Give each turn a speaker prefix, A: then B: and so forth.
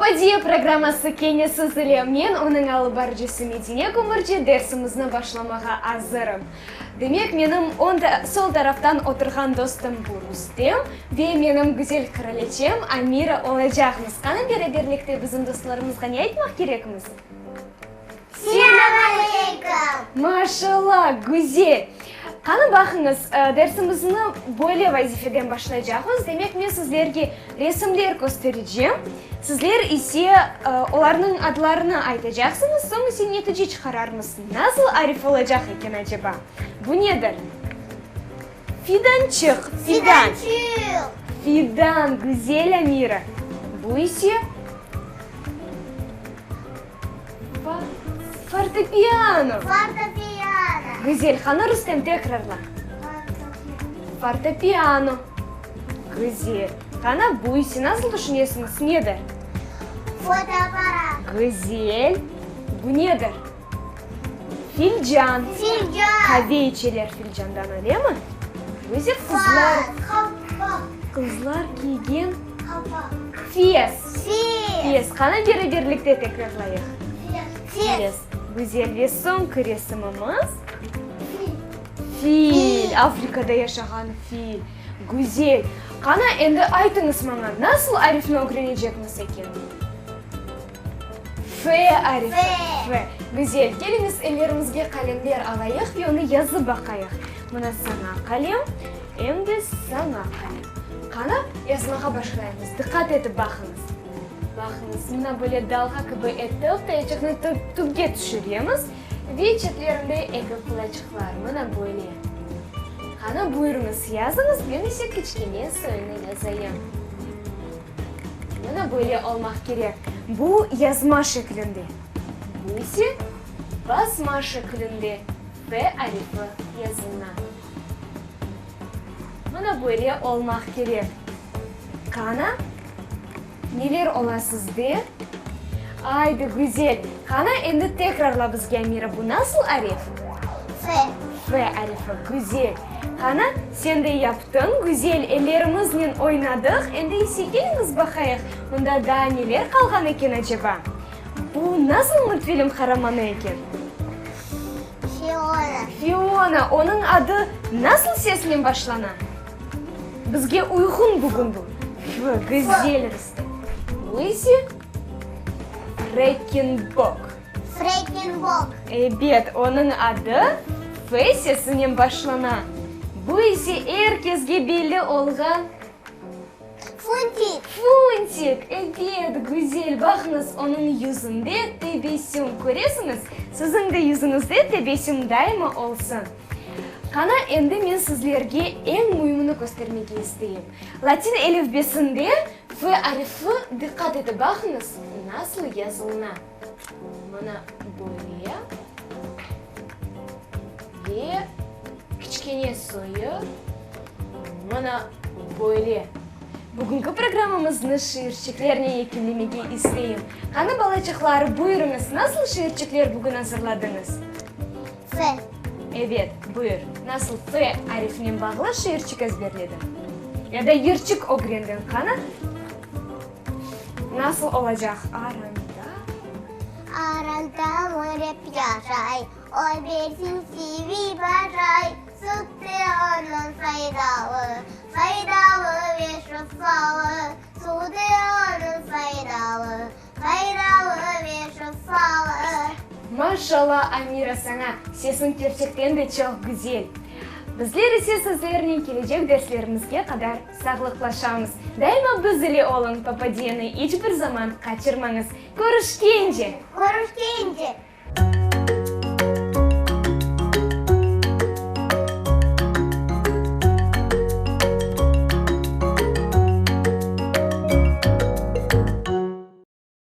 A: Papadiye programması kene siz ile, men, onıñ alıp barıcısı Medine Kömürci, dersimizni başlamağa azırım. Demek, menim oñ sol taraftan oturğan dostum bu Rustem ve menim güzel qıraliçem Amira olacaqmız. Qani beraberlikte bizim dostlarımızğa ne aytmaq kerekmiz?
B: Selâm aleyküm!
A: Maşallah, güzel! Qani baqıñız, dersimizni böyle vazifeden başlaycaqmız. Demek, men sizlerge resimler köstericem, sizler ise olarnıñ adlarını aytacaqsıñız, soñ ise netice çıqararmız. Nasıl arif olacaq eken aceba? Bu nedir? Fidançıq, fidan.
B: Fidançıq.
A: Fidan, güzel, Amira. Bu ise? Fortepiano.
B: Fortepiano.
A: Güzel. Qani, Rustem, tekrarla. Fortepiano. Güzel. Qani, bu ise nasıl tüşünesiñiz, nedir?
B: Fotoapparat.
A: Güzel. Bu nedir? Filcan.
B: Filcan.
A: Qave içeler filcandan, öylemi? Bu ise qızlar.
B: Qalpaq.
A: Qızlar kiygen.
B: Qalpaq.
A: Fes.
B: Fes.
A: Fes. Qani beraberlikte tekrarlayıq.
B: Fes.
A: Fes. Güzel. Ve soñki resimimiz?
B: Fil.
A: Fil. Afrikada yaşağan fil. Güzel. Qani endi aytıñız maña, nasıl arifni ögrenecekmiz eken? F arifi.
B: F.
A: F. Güzel. Keliñiz, ellerimizge qalemler alayıq ve onı yazıp baqayıq. Mına saña qalem, em de saña qalem. Qani, yazmağa başlaymız. Diqqat etip baqıñız. Baqıñız, mına böyle dalğa kibi etip, tayaçıqnı tüpge tüşüremiz ve çetlerinde eki qulaçıqlar, mına böyle. Qani, buyurıñız, yazıñız, men ise kiçkene soyunı yazayım. Mına böyle olmaq kerek. Bu yazma şeklinde, bu ise basma şeklinde F arifi yazılına. Mına böyle olmaq kerek. Qana, neler ola sizde? Aydı, güzel. Qana, endi tekrarla bizge, Amira, bu nasıl arif?
B: F.
A: F arifi, güzel. Qana, sen de yaptıñ, güzel, ellerimiznen oynadıq, endi ise keliñiz baqayıq, mında daa neler qalğan eken aceba? Bu nasıl multfilm qaramanı eken?
B: Fiona.
A: Fiona, onıñ adı nasıl sesnen başlana? Bizge uyğun bugün bu. F, güzel, Rustem. Bu ise Frekinbok.
B: Frekinbok.
A: Ebet, onıñ adı F sesinen başlana. Bu ise er kesge belli olğan.
B: Funtik.
A: Funtik, ebet, güzel. Baqıñız, onıñ yüzünde tebessüm. Köresiñiz? Siziñ de yüzüñizde tebessüm daima olsun. Qana, endi men sizlerge eñ müimini köstermege isteyim. Latin elifbesinde F arifi, diqqat etip baqıñız, nasıl yazılına. Mına böyle ve kiçkene soyu mına böyle. Bugünki programmamıznı şiirçiklernen yekünlemege isteyim. Qani, balaçıqlar, buyurıñız, nasıl şiirçikler bugün azırladıñız?
B: F.
A: Ebet, buyur. Nasıl F arifinen bağlı şiirçik ezberlediñ? Ya da yırçıq ögrendiñ? Qani? Nasıl olacaq aranda?
B: Aranda mürep yaşay, O bersin sivi başay, Sütü onıñ faydalı, Faydalı ve şifalı, Sütü onıñ faydalı, Faydalı ve şifalı.
A: Maşallah, Amira, saña, sesiñ kerçekten de çoq güzel. Bizler ise sizlernen kelecek derslerimizge qadar sağlıqlaşamız. Daima biz ile oluñ, Papadiyeni iç bir zaman qaçırmañız. Körüşkence!
B: Körüşkence!